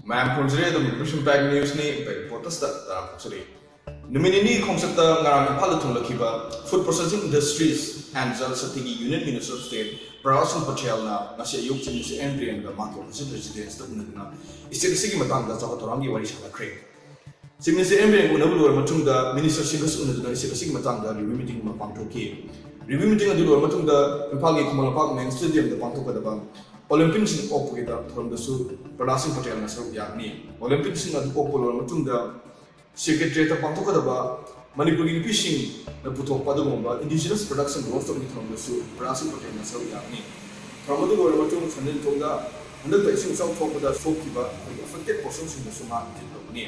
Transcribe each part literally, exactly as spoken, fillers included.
ꯃꯌꯥꯝ ꯈꯨꯔꯨꯝꯖꯔꯤ꯫ ꯑꯗꯨꯝ Vision Pack Newsꯅꯤ꯫ ꯄꯦꯛ podcast ꯇꯔꯥꯝꯅ ꯑꯣꯛꯆꯔꯤ꯫ ꯅꯨꯃꯤꯠ ꯅꯤꯅꯤ ꯈꯣꯡꯆꯠꯇ ꯉꯔꯥꯡ ꯏꯝꯐꯥꯜꯗ ꯊꯨꯡꯂꯛꯈꯤꯕ Food Processing Industries and Jal Shaktiꯒꯤ Union Minister of State ꯄ꯭ꯔꯍꯂꯥꯗ ꯁꯤꯡ ꯄꯇꯦꯜꯅ ꯉꯁꯤ ꯑꯌꯨꯛ Chief Minister ꯑꯦꯟ ꯕꯤꯔꯦꯟꯒ ꯃꯍꯥꯛꯀꯤ official residenceꯇ ꯎꯅꯗꯨꯅ state ꯑꯁꯤꯒꯤ ꯃꯇꯥꯡꯗ ꯆꯥꯎꯈꯠ ꯊꯧꯔꯥꯡꯒꯤ ꯋꯥꯔꯤ ꯁꯥꯅꯈ꯭ꯔꯦ꯫ Chief Minister ꯑꯦꯟ ꯕꯤꯔꯦꯟꯒ ꯎꯅꯕ ꯂꯣꯏꯔꯕ ꯃꯇꯨꯡꯗ minister ꯁꯤꯡꯒꯁꯨ ꯎꯅꯗꯨꯅ state ꯑꯁꯤꯒꯤ ꯃꯇꯥꯡꯗ review meeting ꯑꯃ ꯄꯥꯡꯊꯣꯛꯈꯤ꯫ Review meeting ꯑꯗꯨ ꯂꯣꯏꯔꯕ ꯃꯇꯨꯡꯗ ꯏꯝꯐꯥꯜꯒꯤ ꯈꯨꯃꯟ ꯂꯝꯄꯥꯛ main stadiumꯗ ꯄꯥꯡꯊꯣꯛꯀꯗꯕ Olympianꯁꯤꯡ ꯑꯣꯛꯄꯒꯤ ꯊꯧꯔꯝꯗꯁꯨ ꯄ꯭ꯔꯍꯂꯥꯗ ꯁꯤꯡ ꯄꯇꯦꯜꯅ ꯁꯔꯨꯛ ꯌꯥꯒꯅꯤ꯫ Olympianꯁꯤꯡ ꯑꯗꯨ ꯑꯣꯛꯄ ꯂꯣꯏꯔꯕ ꯃꯇꯨꯡꯗ Secretariatꯇ ꯄꯥꯡꯊꯣꯛꯀꯗꯕ ꯃꯅꯤꯄꯨꯔꯒꯤ ꯅꯨꯄꯤꯁꯤꯡꯅ ꯄꯨꯊꯣꯛꯄ ꯑꯗꯨꯒꯨꯝꯕ indigenous production launch ꯇꯧꯕꯒꯤ ꯊꯧꯔꯝꯗꯁꯨ ꯄ꯭ꯔꯍꯂꯥꯗ ꯁꯤꯡ ꯄꯇꯦꯜꯅ ꯁꯔꯨꯛ ꯌꯥꯒꯅꯤ꯫ ꯊꯧꯔꯝ ꯑꯗꯨ ꯂꯣꯏꯔꯕ ꯃꯇꯨꯡ ꯁꯟꯖꯦꯟ ꯊꯣꯡꯗ ꯍꯟꯗꯛꯇ ꯏꯁꯤꯡ ꯏꯆꯥꯎ ꯊꯣꯛꯄꯗ ꯁꯣꯛꯈꯤꯕ ꯑꯩꯈꯣꯏꯒꯤ affected personꯁꯤꯡꯗꯁꯨ ꯃꯍꯥꯛ visit ꯇꯧꯒꯅꯤ꯫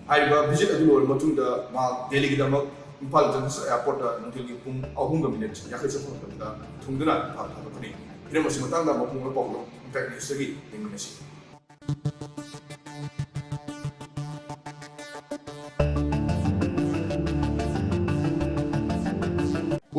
ꯍꯥꯏꯔꯤꯕ visit ꯑꯗꯨ ꯂꯣꯏꯔꯕ ꯃꯇꯨꯡꯗ ꯃꯍꯥꯛ ꯗꯦꯜꯂꯤꯒꯤꯗꯃꯛ ꯏꯝꯐꯥꯜ International Airportꯇ ꯅꯨꯡꯊꯤꯜꯒꯤ ꯄꯨꯡ ꯑꯍꯨꯝꯒ minute ꯌꯥꯡꯈꯩ ꯆꯠꯄ ꯃꯇꯝꯗ ꯊꯨꯡꯗꯨꯅ ꯏꯝꯐꯥꯜ ꯊꯥꯗꯣꯛꯀꯅꯤ꯫ ꯍꯤꯔꯝ ꯑꯁꯤ ꯃꯇꯥꯡꯗ ꯃꯄꯨꯡ ꯑꯣꯏꯕ ꯄꯥꯎꯗꯝ Impact Newsꯇꯒꯤ ꯌꯦꯡꯃꯤꯟꯅꯁꯤ꯫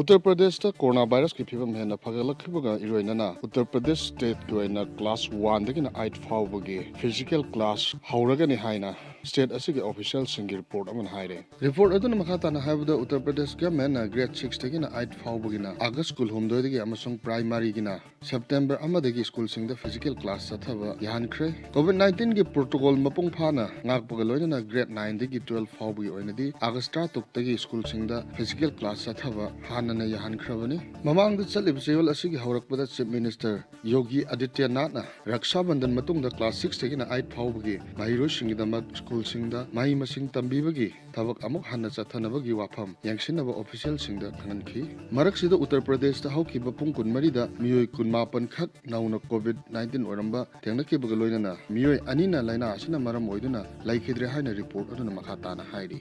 ꯎꯠꯇꯔ ꯄ꯭ꯔꯗꯦꯁꯇ ꯀꯣꯔꯣꯅꯥ ꯚꯥꯏꯔꯁꯀꯤ ꯐꯤꯕꯝ ꯍꯦꯟꯅ ꯐꯒꯠꯂꯛꯈꯤꯕꯒ ꯏꯔꯣꯏꯅꯅ ꯎꯠꯇꯔ ꯄ꯭ꯔꯗꯦꯁ stateꯀꯤ ꯑꯣꯏꯅ class oneꯗꯒꯤꯅ eight ꯐꯥꯎꯕꯒꯤ physical class ꯍꯧꯔꯒꯅꯤ ꯍꯥꯏꯅ state ꯑꯁꯤꯒꯤ officialꯁꯤꯡꯒꯤ report ꯑꯃꯅ ꯍꯥꯏꯔꯦ꯫ Report ꯑꯗꯨꯅ ꯃꯈꯥ ꯇꯥꯅ ꯍꯥꯏꯕꯗ, Uttar Pradesh governmentꯅ grade sixꯇꯒꯤꯅ eight ꯐꯥꯎꯕꯒꯤꯅ August ꯀꯨꯟꯍꯨꯝꯗꯣꯏꯗꯒꯤ ꯑꯃꯁꯨꯡ primaryꯒꯤꯅ September ꯑꯃꯗꯒꯤ schoolꯁꯤꯡꯗ physical class ꯆꯠꯊꯕ ꯌꯥꯍꯟꯈ꯭ꯔꯦ꯫ COVID nineteenꯒꯤ protocol ꯃꯄꯨꯡ ꯐꯥꯅ ꯉꯥꯛꯄꯒ ꯂꯣꯏꯅꯅ grade nineꯗꯒꯤ twelve ꯐꯥꯎꯕꯒꯤ ꯑꯣꯏꯅꯗꯤ August ꯇꯔꯥꯇꯔꯨꯛꯇꯒꯤ schoolꯁꯤꯡꯗ physical class ꯆꯠꯊꯕ ꯍꯥꯟꯅꯅ ꯌꯥꯍꯟꯈ꯭ꯔꯕꯅꯤ꯫ ꯃꯃꯥꯡꯗ ꯆꯠꯂꯤꯕ ꯆꯌꯣꯜ ꯑꯁꯤꯒꯤ ꯍꯧꯔꯛꯄꯗ Chief Minister ꯌꯣꯒꯤ ꯑꯥꯗꯤꯇ꯭ꯌꯅꯥꯊꯅ ꯔꯛꯁꯥ ꯕꯟꯙꯟ ꯃꯇꯨꯡꯗ class sixꯇꯒꯤꯅ eight ꯐꯥꯎꯕꯒꯤ ꯃꯍꯩꯔꯣꯏꯁꯤꯡꯒꯤꯗꯃꯛ schoolꯁꯤꯡꯗ ꯃꯍꯩ ꯃꯁꯤꯡ ꯇꯝꯕꯤꯕꯒꯤ ꯊꯕꯛ ꯑꯃꯨꯛ ꯍꯟꯅ ꯆꯠꯊꯅꯕꯒꯤ ꯋꯥꯐꯝ ꯌꯦꯡꯁꯤꯟꯅꯕ officialꯁꯤꯡꯗ ꯈꯪꯍꯟꯈꯤ꯫ ꯃꯔꯛꯁꯤꯗ ꯎꯠꯇꯔ ꯄ꯭ꯔꯗꯦꯁꯇ ꯍꯧꯈꯤꯕ ꯄꯨꯡ ꯀꯨꯟꯃꯔꯤꯗ ꯃꯤꯑꯣꯏ ꯀꯨꯟꯃꯥꯄꯟ ꯈꯛ ꯅꯧꯅ COVID nineteen ꯑꯣꯏꯔꯝꯕ ꯊꯦꯡꯅꯈꯤꯕꯒ ꯂꯣꯏꯅꯅ ꯃꯤꯑꯣꯏ ꯑꯅꯤꯅ ꯂꯥꯏꯅꯥ ꯑꯁꯤꯅ ꯃꯔꯝ ꯑꯣꯏꯗꯨꯅ ꯂꯩꯈꯤꯗ꯭ꯔꯦ ꯍꯥꯏꯅ report ꯑꯗꯨꯅ ꯃꯈꯥ ꯇꯥꯅ ꯍꯥꯏꯔꯤ꯫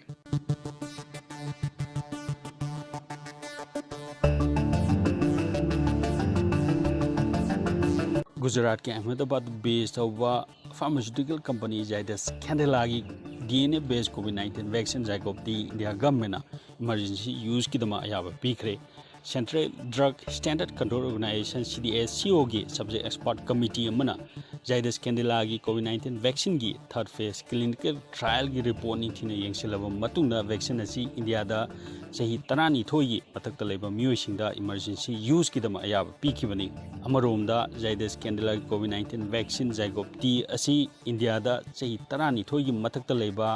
ꯒꯨꯖꯔꯥꯠꯀꯤ ꯑꯍꯃꯦꯗꯥꯕꯥꯗ base ꯇꯧꯕ pharmaceutical company Zydus Cadila ꯒꯤ D N A based COVID nineteen vaccine Zycopte India governmentꯅ emergency useꯀꯤꯗꯃꯛ ꯑꯌꯥꯕ ꯄꯤꯈ꯭ꯔꯦ꯫ Central Drug Standard Control Organization, C D S C O ꯒꯤ subject expert committee ꯑꯃꯅ Zydus Candelaꯒꯤ COVID nineteen vaccineꯒꯤ third phase clinical trialꯒꯤ report ꯅꯤꯡꯊꯤꯅ ꯌꯦꯡꯁꯤꯜꯂꯕ ꯃꯇꯨꯡꯗ vaccine ꯑꯁꯤ ꯏꯟꯗꯤꯌꯥꯗ ꯆꯍꯤ ꯇꯔꯥꯅꯤꯊꯣꯏꯒꯤ ꯃꯊꯛꯇ ꯂꯩꯕ ꯃꯤꯑꯣꯏꯁꯤꯡꯗ emergency useꯀꯤꯗꯃꯛ ꯑꯌꯥꯕ ꯄꯤꯈꯤꯕꯅꯤ꯫ ꯑꯃꯔꯣꯝꯗ Zydus Candelaꯒꯤ COVID nineteen vaccine Zygob-D ꯑꯁꯤ ꯏꯟꯗꯤꯌꯥꯗ ꯆꯍꯤ ꯇꯔꯥꯅꯤꯊꯣꯏꯒꯤ ꯃꯊꯛꯇ ꯂꯩꯕ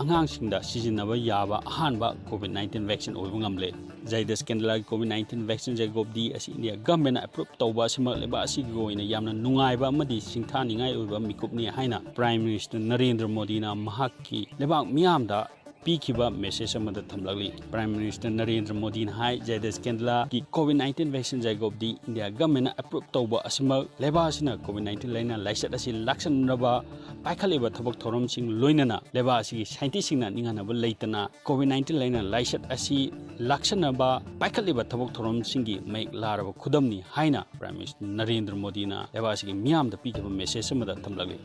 ꯑꯉꯥꯡꯁꯤꯡꯗ ꯁꯤꯖꯤꯟꯅꯕ ꯌꯥꯕ ꯑꯍꯥꯟꯕ COVID nineteen vaccine ꯑꯣꯏꯕ ꯉꯝꯂꯦ꯫ Zydus Candelaꯒꯤ COVID nineteen vaccine Zygob-D ꯑꯁꯤ ꯏꯟꯗꯤꯌꯥ governmentꯅ approve ꯇꯧꯕ ꯑꯁꯤꯃꯛ ꯂꯩꯕꯥꯛ ꯑꯁꯤꯒꯤ ꯑꯣꯏꯅ ꯌꯥꯝꯅ ꯅꯨꯡꯉꯥꯏꯕ ꯑꯃꯗꯤ ꯁꯤꯡꯊꯥꯅꯤꯡꯉꯥꯏ ꯑꯣꯏꯕ ꯃꯤꯀꯨꯞꯅꯤ ꯍꯥꯏꯅ Prime Minister ꯅꯔꯦꯟꯗ꯭ꯔ ꯃꯣꯗꯤꯅ ꯃꯍꯥꯛꯀꯤ ꯂꯩꯕꯥꯛ ꯃꯤꯌꯥꯝꯗ ꯄꯤꯈꯤꯕ message ꯑꯃꯗ ꯊꯝꯂꯛꯂꯤ꯫ Prime Minister ꯅꯔꯦꯟꯗ꯭ꯔ ꯃꯣꯗꯤꯅ ꯍꯥꯏ, Zydus Candelaꯒꯤ COVID nineteen vaccine Zygob-D India governmentꯅ approve ꯇꯧꯕ ꯑꯁꯤꯃꯛ ꯂꯩꯕꯥꯛ ꯑꯁꯤꯅ COVID nineteen ꯂꯥꯏꯅꯥ ꯂꯥꯏꯆꯠ ꯑꯁꯤ ꯂꯥꯛꯁꯟꯅꯕ ꯄꯥꯏꯈꯠꯂꯤꯕ ꯊꯕꯛ ꯊꯧꯔꯝꯁꯤꯡ ꯂꯣꯏꯅꯅ ꯂꯩꯕꯥꯛ ꯑꯁꯤꯒꯤ scientistꯁꯤꯡꯅ ꯅꯤꯡꯍꯟꯅꯕ ꯂꯩꯇꯅ COVID nineteen ꯂꯥꯏꯅꯥ ꯂꯥꯏꯆꯠ ꯑꯁꯤ ꯂꯥꯛꯁꯟꯅꯕ ꯄꯥꯏꯈꯠꯂꯤꯕ ꯊꯕꯛ ꯊꯧꯔꯝꯁꯤꯡꯒꯤ ꯃꯌꯦꯛ ꯂꯥꯔꯕ ꯈꯨꯗꯝꯅꯤ ꯍꯥꯏꯅ Prime Minister ꯅꯔꯦꯟꯗ꯭ꯔ ꯃꯣꯗꯤꯅ ꯂꯩꯕꯥꯛ ꯑꯁꯤꯒꯤ ꯃꯤꯌꯥꯝꯗ ꯄꯤꯈꯤꯕ message ꯑꯃꯗ ꯊꯝꯂꯛꯂꯤ꯫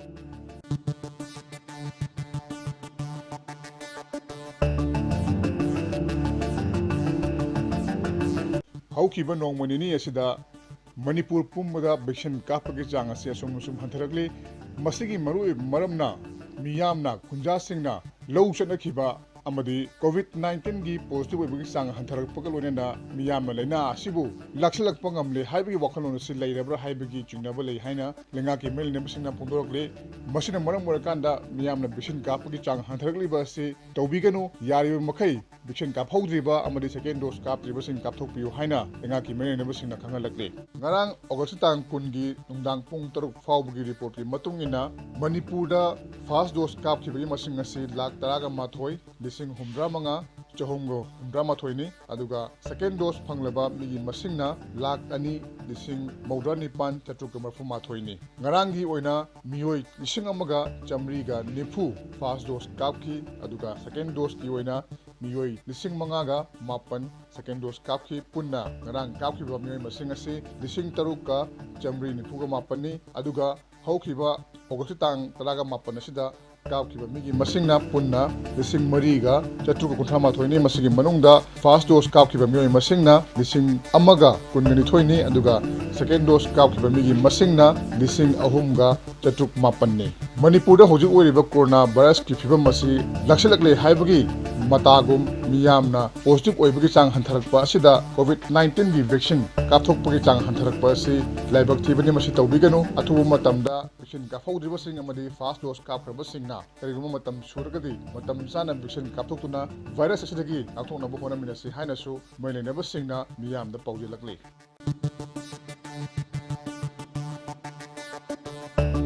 ꯍꯧꯈꯤꯕ ꯅꯣꯡꯃ ꯅꯤꯅꯤ ꯑꯁꯤꯗ ꯃꯅꯤꯄꯨꯔ ꯄꯨꯝꯕꯗ vaccine ꯀꯥꯞꯄꯒꯤ ꯆꯥꯡ ꯑꯁꯤ ꯑꯁꯨꯝ ꯑꯁꯨꯝ ꯍꯟꯊꯔꯛꯂꯤ꯫ ꯃꯁꯤꯒꯤ ꯃꯔꯨꯑꯣꯏꯕ ꯃꯔꯝꯅ ꯃꯤꯌꯥꯝꯅ, ꯈꯨꯟꯖꯥꯁꯤꯡꯅ ꯂꯧ ꯆꯠꯅꯈꯤꯕ ꯑꯃꯗꯤ COVID nineteenꯒꯤ positive ꯑꯣꯏꯕꯒꯤ ꯆꯥꯡ ꯍꯟꯊꯔꯛꯄꯒ ꯂꯣꯏꯅꯅ ꯃꯤꯌꯥꯝꯅ ꯂꯥꯏꯅꯥ ꯑꯁꯤꯕꯨ ꯂꯥꯛꯁꯤꯜꯂꯛꯄ ꯉꯝꯂꯦ ꯍꯥꯏꯕꯒꯤ ꯋꯥꯈꯜꯂꯣꯟ ꯑꯁꯤ ꯂꯩꯔꯕ꯭ꯔꯥ ꯍꯥꯏꯕꯒꯤ ꯆꯤꯡꯅꯕ ꯂꯩ ꯍꯥꯏꯅ ꯂꯩꯉꯥꯛꯀꯤ ꯃꯔꯤ ꯂꯩꯅꯕꯁꯤꯡꯅ ꯐꯣꯡꯗꯣꯔꯛꯂꯤ꯫ ꯃꯁꯤꯅ ꯃꯔꯝ ꯑꯣꯏꯔꯀꯥꯟꯗ ꯃꯤꯌꯥꯝꯅ vaccine ꯀꯥꯞꯄꯒꯤ ꯆꯥꯡ ꯍꯟꯊꯔꯛꯂꯤꯕ ꯑꯁꯤ ꯇꯧꯕꯤꯒꯅꯨ꯫ ꯌꯥꯔꯤꯕ ꯃꯈꯩ vaccine ꯀꯥꯞꯍꯧꯗ꯭ꯔꯤꯕ ꯑꯃꯗꯤ second dose ꯀꯥꯞꯇ꯭ꯔꯤꯕꯁꯤꯡ ꯀꯥꯞꯊꯣꯛꯄꯤꯌꯨ ꯍꯥꯏꯅ ꯂꯩꯉꯥꯛꯀꯤ ꯃꯔꯤ ꯂꯩꯅꯕꯁꯤꯡꯅ ꯈꯪꯍꯜꯂꯛꯂꯤ꯫ ꯉꯔꯥꯡ August ꯇꯥꯡ ꯀꯨꯟꯒꯤ ꯅꯨꯡꯗꯥꯡ ꯄꯨꯡ ꯇꯔꯨꯛ ꯐꯥꯎꯕꯒꯤ reportꯀꯤ ꯃꯇꯨꯡ ꯏꯟꯅ ꯃꯅꯤꯄꯨꯔꯗ first dose ꯀꯥꯞꯈꯤꯕꯒꯤ ꯃꯁꯤꯡ ꯑꯁꯤ ꯂꯥꯈ ꯇꯔꯥꯒ ꯃꯥꯊꯣꯏ, ꯂꯤꯁꯤꯡ ꯍꯨꯝꯗ꯭ꯔꯥ ꯃꯉꯥ, ꯆꯍꯨꯝꯒ ꯍꯨꯝꯗ꯭ꯔꯥ ꯃꯥꯊꯣꯏꯅꯤ꯫ ꯑꯗꯨꯒ second dose ꯐꯪꯂꯕ ꯃꯤꯒꯤ ꯃꯁꯤꯡꯅ ꯂꯥꯈ ꯑꯅꯤ, ꯂꯤꯁꯤꯡ ꯃꯧꯗ꯭ꯔꯥ ꯅꯤꯄꯥꯟ, ꯆꯥꯇ꯭ꯔꯨꯛꯀ ꯃꯔꯤꯐꯨ ꯃꯥꯊꯣꯏꯅꯤ꯫ ꯉꯔꯥꯡꯒꯤ ꯑꯣꯏꯅ ꯃꯤꯑꯣꯏ ꯂꯤꯁꯤꯡ ꯑꯃꯒ ꯆꯥꯃꯔꯤꯒ ꯅꯤꯐꯨ first dose ꯀꯥꯞꯈꯤ, ꯑꯗꯨꯒ second doseꯀꯤ ꯑꯣꯏꯅ ꯃꯤꯑꯣꯏ ꯂꯤꯁꯤꯡ ꯃꯉꯥꯒ ꯃꯥꯄꯟ second dose ꯀꯥꯞꯈꯤ꯫ ꯄꯨꯟꯅ ꯉꯔꯥꯡ ꯀꯥꯞꯈꯤꯕ ꯃꯤꯑꯣꯏ ꯃꯁꯤꯡ ꯑꯁꯤ ꯂꯤꯁꯤꯡ ꯇꯔꯨꯛꯀ ꯆꯥꯃꯔꯤ ꯅꯤꯐꯨꯒ ꯃꯥꯄꯟꯅꯤ꯫ ꯑꯗꯨꯒ ꯍꯧꯈꯤꯕ August ꯇꯥꯡ ꯇꯔꯥꯒ ꯃꯥꯄꯟ ꯑꯁꯤꯗ ꯀꯥꯞꯈꯤꯕ ꯃꯤꯒꯤ ꯃꯁꯤꯡꯅ ꯄꯨꯟꯅ ꯂꯤꯁꯤꯡ ꯃꯔꯤꯒ ꯆꯥꯇ꯭ꯔꯨꯛ ꯀꯨꯟꯊ꯭ꯔꯥ ꯃꯥꯊꯣꯏꯅꯤ꯫ ꯃꯁꯤꯒꯤ ꯃꯅꯨꯡꯗ first dose ꯀꯥꯞꯈꯤꯕ ꯃꯤꯑꯣꯏ ꯃꯁꯤꯡꯅ ꯂꯤꯁꯤꯡ ꯑꯃꯒ ꯀꯨꯟꯒ ꯅꯤꯊꯣꯏꯅꯤ, ꯑꯗꯨꯒ second dose ꯀꯥꯞꯈꯤꯕ ꯃꯤꯒꯤ ꯃꯁꯤꯡꯅ ꯂꯤꯁꯤꯡ ꯑꯍꯨꯝꯒ ꯆꯥꯇ꯭ꯔꯨꯛ ꯃꯥꯄꯟꯅꯤ꯫ ꯃꯅꯤꯄꯨꯔꯗ ꯍꯧꯖꯤꯛ ꯑꯣꯏꯔꯤꯕ corona virusꯀꯤ ꯐꯤꯕꯝ ꯑꯁꯤ ꯂꯥꯛꯁꯤꯜꯂꯛꯂꯦ ꯍꯥꯏꯕꯒꯤ ꯃꯇꯥꯒꯨꯝ, ꯃꯤꯌꯥꯝꯅ positive ꯑꯣꯏꯕꯒꯤ ꯆꯥꯡ ꯍꯟꯊꯔꯛꯄ ꯑꯁꯤꯗ COVID nineteenꯒꯤ vaccine ꯀꯥꯞꯊꯣꯛꯄꯒꯤ ꯆꯥꯡ ꯍꯟꯊꯔꯛꯄ ꯑꯁꯤ ꯂꯥꯏꯕꯛ ꯊꯤꯕꯅꯤ꯫ ꯃꯁꯤ ꯇꯧꯕꯤꯒꯅꯨ꯫ ꯑꯊꯨꯕ ꯃꯇꯝꯗ vaccine ꯀꯥꯞꯍꯧꯗ꯭ꯔꯤꯕꯁꯤꯡ ꯑꯃꯗꯤ first dose ꯀꯥꯞꯈ꯭ꯔꯕꯁꯤꯡꯅ ꯀꯔꯤꯒꯨꯝꯕ ꯃꯇꯝ ꯁꯨꯔꯒꯗꯤ ꯃꯇꯝ ꯆꯥꯅ vaccine ꯀꯥꯞꯊꯣꯛꯇꯨꯅ virus ꯑꯁꯤꯗꯒꯤ ꯉꯥꯛꯊꯣꯛꯅꯕ ꯍꯣꯠꯅꯃꯤꯟꯅꯁꯤ ꯍꯥꯏꯅꯁꯨ ꯃꯔꯤ ꯂꯩꯅꯕꯁꯤꯡꯅ ꯃꯤꯌꯥꯝꯗ ꯄꯥꯎꯖꯦꯜꯂꯛꯂꯤ꯫